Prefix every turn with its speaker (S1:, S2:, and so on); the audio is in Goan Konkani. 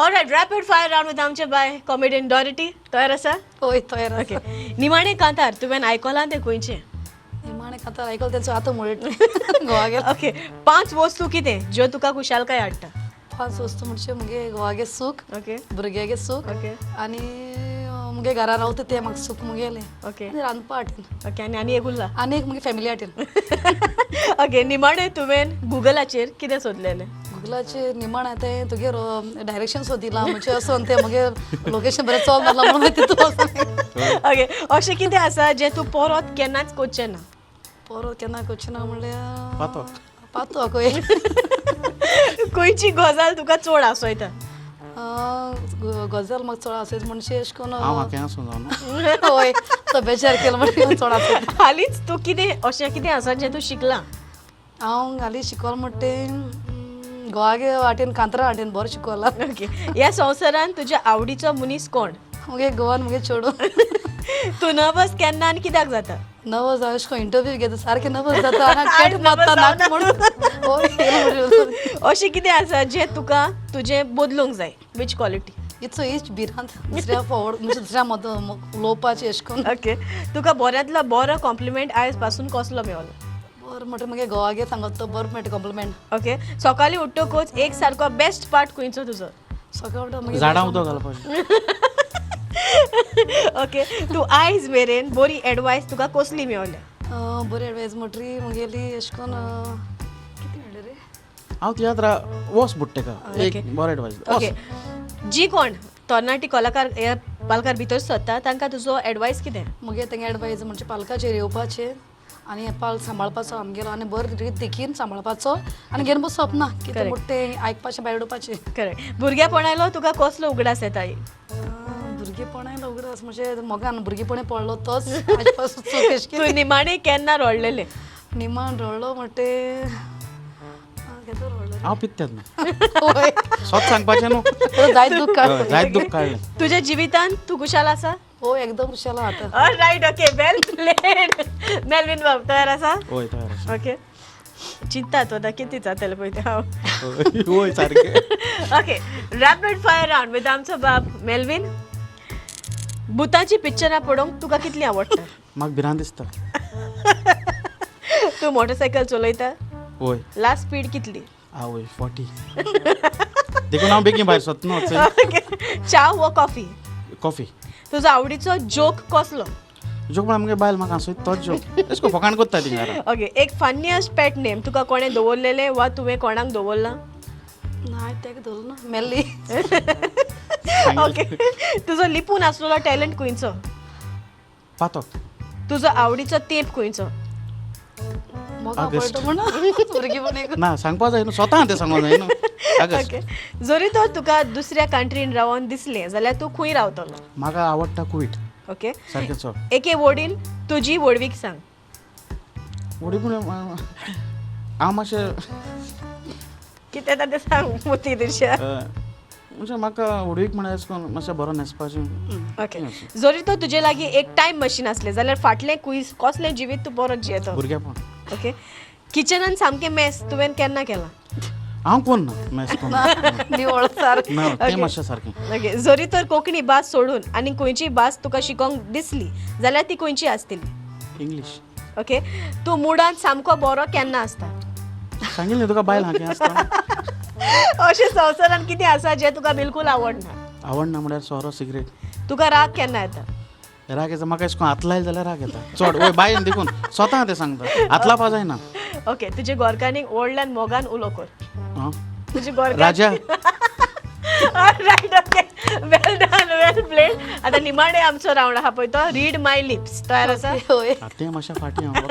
S1: Alright, rapid fire round with आमचे बाय कॉमेडियन डॉरिटी. तयार आसा?
S2: हय, तयार.
S1: ओके, निमाणें कांतार तुवें आयकलां तें खंयचें?
S2: निमाणें कांतार आयकलें तेंचो आतां म्हणटा घोवा गेलो.
S1: ओके, पांच वस्तू कितें ज्यो तुका खुशालकाय हाडटा?
S2: पांच वस्तू म्हणजे मुगे घोवागे सूख, भुरग्यागे सूख, आनी मुगे घरा रावता तें म्हाका सूख मुगेलें, आनी रांदपा हाटेन.
S1: ओके, आनी आनी एक उरला.
S2: आनी एक मुगे फॅमिली हाटेन.
S1: ओके, निमाणें तुवें गुगलाचेर कितें सोदलेलें?
S2: गुगलाचेर निमाणें तें तुगे डायरेक्शन सोदिलां, म्हणजे वचोन तें मुगे लोकेशन बरें चोल मारलां म्हणून मागीर तितून वचोन.
S1: ओके, अशें कितें आसा जें तूं परत केन्नाच करचें ना?
S2: परत केन्ना करचें ना म्हणल्यार
S3: पातो.
S2: पातो खंय.
S1: खंयची गजाल तुका चड आसयता?
S2: गजाल म्हाका चड आसयता म्हणजे अशें करून
S3: हांव हाकें आसूं जावन.
S2: हय, तो बेजार केलो म्हणून चड आसयता.
S1: हालींच तूं कितें अशें कितें आसा जें तूं शिकलां?
S2: हांव हालीं शिकोल म्हणटा तें गोवागे वाटेन कांतरा वाटेन बरें शिकोलां.
S1: ओके, ह्या संवसारांत तुज्या आवडीचो मनीस कोण?
S2: मुगे गोवान मुगे चेडूं.
S1: तूं नर्वस केन्ना आनी कित्याक जाता?
S2: नर्वस हांव अशें करून इंटरव्यू घेता सारकें नर्वस जाता आनी केट मारता नाक म्हणून. हय.
S1: अशें कितें आसा जें तुका तुजें बदलूंक जाय, which quality?
S2: इचो हीच भिरांत दुसऱ्या फॉवर्ड, म्हणजे दुसऱ्या मद उलोवपाचें अशें करून.
S1: ओके, तुका बऱ्यांतलो बरो कॉम्प्लिमेंट आयज पासून कसलो मेवलो?
S2: बरें म्हणटा मुगे घोवागे सांगत तो बरें मेळटा कॉम्प्लिमेंट.
S1: ओके, सकाळीं उठ्ठकूच एक सारको बेस्ट पार्ट खंयचो तुजो?
S2: सकाळ उठून मागीर
S3: झाडां उदक घालपाचें.
S1: ओके, तूं आयज मेरेन बरी एडवायस तुका कसली मेवल्या?
S2: बरी एडवायस म्हणटरी मुगेली अशें करून कितें म्हणलें रे?
S3: हांव तियात्रा वोस बुडटेका एक बरो एडवायस.
S1: ओके, जी कोण तरणाटी कलाकार ह्या पालकार भितर सरता तांकां तुजो एडवायस कितें?
S2: मुगे तेंगे एडवायस म्हणजे पालकाचेर येवपाचें आनी हें पाल सांबाळपाचो आमगेलो आनी बरें रीत देखीन सांबाळपाचो आनी घेवन बसप ना कितें म्हणटा तें आयकपाचें भायर उडोवपाचें.
S1: करेक्ट. भुरग्यापणालो तुका कसलो उगडास येता?
S2: भुरगेपणाय उगडास म्हणजे मोगान भुरगेपणी पडलो तोच आयज पासून चूक अशें.
S1: तूं निमाणें केन्ना रडलेलें?
S2: निमाण रडलो म्हणटे केदो रडलो?
S3: हांव पित्त्यात न्हू.
S2: हय.
S3: सोत सांगपाचें न्हू.
S2: जायत दूख काड.
S3: हय, जायत दूख काडलें.
S1: तुज्या जिवितांत तूं खुशाल आसा?
S2: हो, एकदम खुशाल आतां.
S1: Right, okay, well played. Melvin बाब, तयार आसा?
S3: हय, तयार आसा.
S1: ओके, चिंता तूं आतां कितें जातलें पळय तें हांव.
S3: हय हय, सारकें.
S1: Okay, rapid fire round with आमचो बाब मेलवीन. भुताची पिक्चरां पळोवंक तुका कितलीं आवडटा?
S3: म्हाका भिरांत दिसता.
S1: तूं मोटरसायकल चलयता?
S3: हय.
S1: लास्ट स्पीड कितली?
S3: आवय, 40. देखून हांव बेगीन भायर सोद न्हू.
S1: ओके, च्या वो कॉफी?
S3: कॉफी.
S1: तुजो आवडीचो जोक कसलो?
S3: जोक म्हळ्यार मुगे बायल म्हाका हांसयता तोच जोक. अशें करून फकाण करता ती घरा.
S1: ओके, एक फन्नियस्ट पेट नेम तुका कोणें दवरलेलें वा तुवें कोणाक दवरलां?
S2: ना, तेका धरलो ना मेल्ली.
S1: ओके, तुजो लिपून आसलेलो टॅलंट खंयचो?
S3: पातो.
S1: तुजो आवडीचो तेंप खंयचो?
S2: मोगा
S3: ऑगस्ट.
S2: पडटा म्हणून भुरगेपणी.
S3: ना, सांगपा जाय न्हू, स्वता तें सांगूंक जाय न्हू. ऑगस्ट.
S1: ओके, जरी तर तुका दुसऱ्या कंट्रीन रावन दिसलें जाल्यार तूं खंय रावतलो?
S3: म्हाका आवडटा कुवेट.
S1: ओके.
S3: सारकें चड.
S1: एके वडील तुजी व्हडवीक सांग.
S3: व्हडीक म्हळ्यार हांव मातशें
S1: कितें जाता तें सांग मोती दिशा.
S3: म्हणजे म्हाका व्हडवीक म्हळ्यार अशें करून मातशें बरो न्हेसपाचें.
S1: ओके, जरी तर तुजे लागीं एक टायम मशीन आसलें जाल्यार फाटलें कुयस कसलें जिवीत तूं बरो जियेतो?
S3: भुरगेपण.
S1: ओके, किचनान सामकें मेस तुवें केन्ना केलां?
S3: हांव कोण ना मॅस कोण ना.
S2: निवळ सारकें.
S3: ना, तें मातशें सारकें.
S1: ओके, जरी तर कोंकणी भास सोडून आनी खंयची भास तुका शिकोंक दिसली जाल्यार ती खंयची आसतली?
S3: इंग्लीश.
S1: ओके, तूं मुडान सामको बरो केन्ना आसता?
S3: सांगिल्लें तुका, बायल हांगे आसता.
S1: अशें संवसारान कितें आसा जें तुका बिलकूल आवडना?
S3: आवडना म्हळ्यार सोरो, सिगरेट.
S1: तुका राग केन्ना येता?
S3: राग येता म्हाका, अशें करून हात लायले जाल्यार राग येता चड. वय, बायन देखून स्वता तें सांगता, हात लावपा जायना.
S1: ओके, तुजे गोरकानीक व्हडल्यान मोगान उलो कर.
S3: आं?
S1: तुजे गोरकार.
S3: राजा.
S1: Right, okay, well done, well played. आतां निमाणे आमचो रावंड आहा पळय तो रीड माय लिप्स. तयार आसा?
S2: हय.
S3: तें मातशें फाटीं हांव.